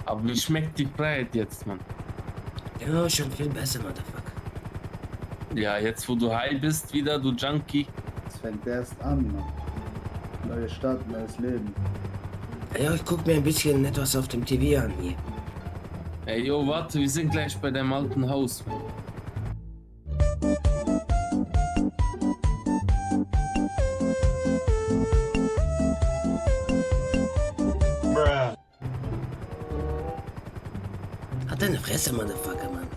Aber wie schmeckt die Freiheit jetzt, Mann? Ja, schon viel besser, Motherfucker. Ja, jetzt wo du high bist wieder, du Junkie. Es fängt erst an, Mann. Neue Stadt, neues Leben. Ja, ich guck mir ein bisschen etwas auf dem TV an hier. Ey, yo, warte, wir sind gleich bei deinem alten Haus, Mann. Hat deine Fresse, Motherfucker, Mann.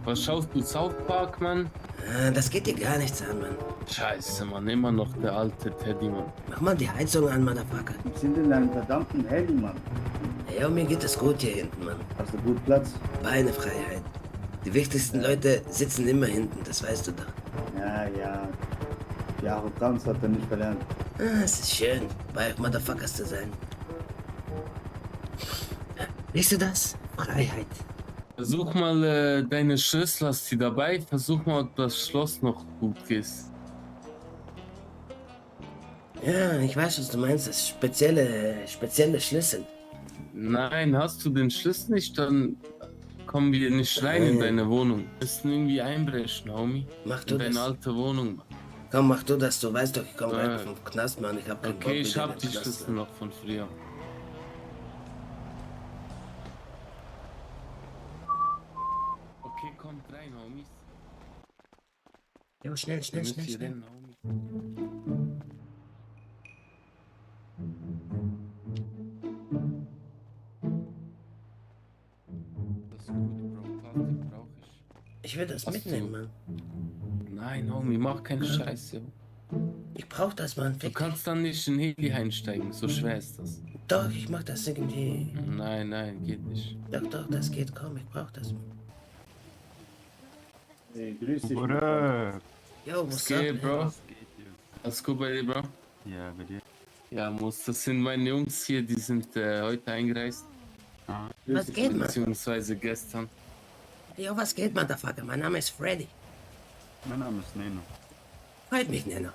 Was schaust du, South Park, Mann? Ah, das geht dir gar nichts an, Mann. Scheiße, Mann, immer noch der alte Teddy, Mann. Mach mal die Heizung an, Motherfucker. Wir sind in einem verdammten Heli, Mann. Ja, mir geht es gut hier hinten, Mann. Hast du gut Platz? Beinefreiheit. Die wichtigsten Leute sitzen immer hinten, das weißt du doch. Ja. Die Arroganz hat er nicht verlernt. Ah, es ist schön, bei euch Motherfuckers zu sein. Siehst du das? Freiheit. Versuch mal deine Schlüssel, hast du dabei? Versuch mal, ob das Schloss noch gut ist. Ja, ich weiß, was du meinst. Das ist spezielle Schlüssel. Nein, hast du den Schlüssel nicht, dann kommen wir nicht rein in deine Wohnung. Wir müssen irgendwie einbrechen, Homie. Mach du In deine das. alte Wohnung, Mann. Komm, mach du das. Du weißt doch, ich komme gleich vom Knast, Mann. Ich hab keinen Bock Okay, ich wieder hab in die den Knast. Schlüssel noch von früher. Okay, kommt rein, Homies. Jo, schnell. Wir müssen hier rennen, Homie. Das ist gut, Bro. Plastik brauche ich. Ich will das Hast mitnehmen, du- Mann. Nein, Homie, mach keine Scheiße. Ich brauch das, Mann. Du Fick dich. kannst dann nicht in Heli einsteigen, so schwer ist das. Doch, ich mach das irgendwie. Nein, geht nicht. Doch, das geht. Komm, ich brauch das. Ey, grüß dich. What up? Yo, Was what's geht, up, Bro? man? Was geht hier? Alles gut bei dir, Bro? Ja, bei dir? Ja, das sind meine Jungs hier, die sind heute eingereist, Ah, Was geht, Mann? beziehungsweise gestern. Yo, was geht, Motherfucker? Mein Name ist Freddy. mein Name ist Neno. Freut mich, Nenner.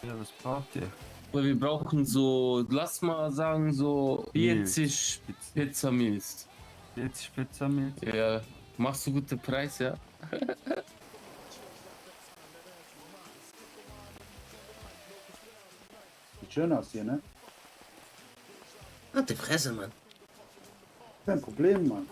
Ja, was braucht ihr? Aber wir brauchen so, lass mal sagen, so 40 Pizza Meals. 40 Pizza mit? Ja, machst du gute Preise, ja? Sieht schön aus hier, ne? Und die Fresse, Mann. Kein Problem, Mann.